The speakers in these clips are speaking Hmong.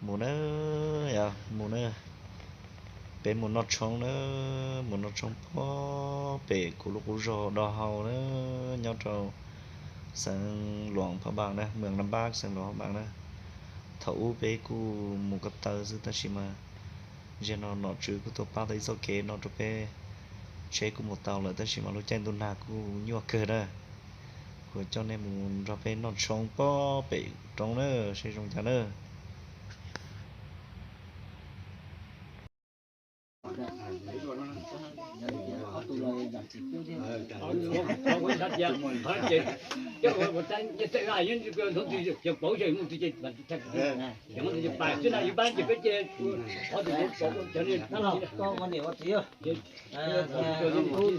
Mus na, yog mus na, peb mus noj tshoob na, mus noj tshoob pob pem kuv lub qub zos Do Hau na, nyob rau xeev Luam Phaj Npas na, mws Nam Npab, xeev Luam Phaj Npas na. Thaum ub peb kuj mus ko taw xwb tab sis mas zaum no nom tswv kuj tuaj pab tau ib txoj kev no rau peb, tsheb kuj mus tau lawm tab sis mas lub caij ntuj nag kuj nyuaj kawg na. Kuv coj nej mus nrog peb noj tshoob pob pem roob na, seb zoo cas na. Kub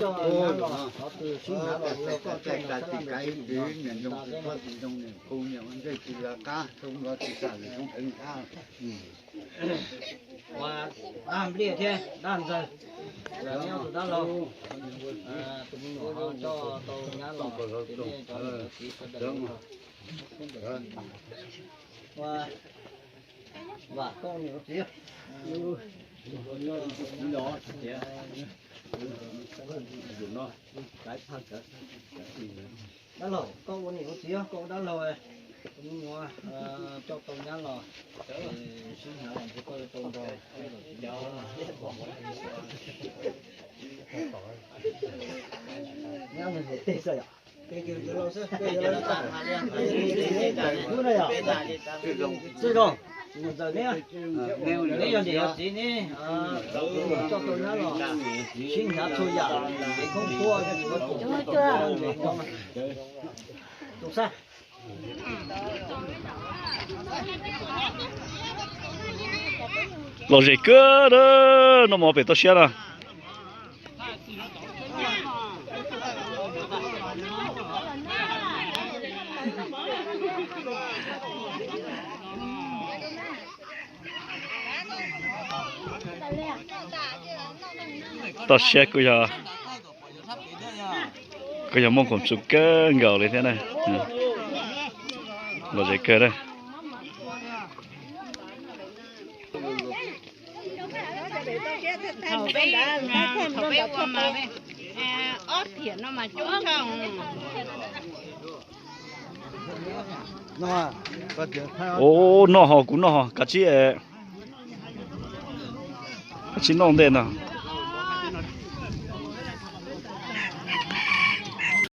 coj nyab los, qhov twg sib hnyav los ua koj coj los sab laj ntawd tsis zoo, tas peb mus. Ua dab npliaj thiab dab ntxawg, neb ob tug dab laug, tus me nyuam ho coj tau nyab los ces nej cov niam cov txiv sawv daws ua vam koj niam ua txiv. Dab laug, koj ua niam ua txiv, koj ua dab laug, tus me nyuam coj tau nyab los, sib hnyav los ntshe koj yuav tau nrog nyab ntawd tej xwb yom. Ntxawm, neb yog niam yog txiv ne, coj tau nyab los sib hnyav txhua yam, kev khoob khuab, tus xab. Lom zem kawg, noj mov pem toj siab na. Toj siab kuj yog, kuj yog muaj khoom txus kawg nkaus li thiab na. Lom zem kawg na. Thaum peb ua mas ob thiam no mas coob tshaj. Ua noj ho kuv noj ho kav tsij, kav tsij noj ntej no.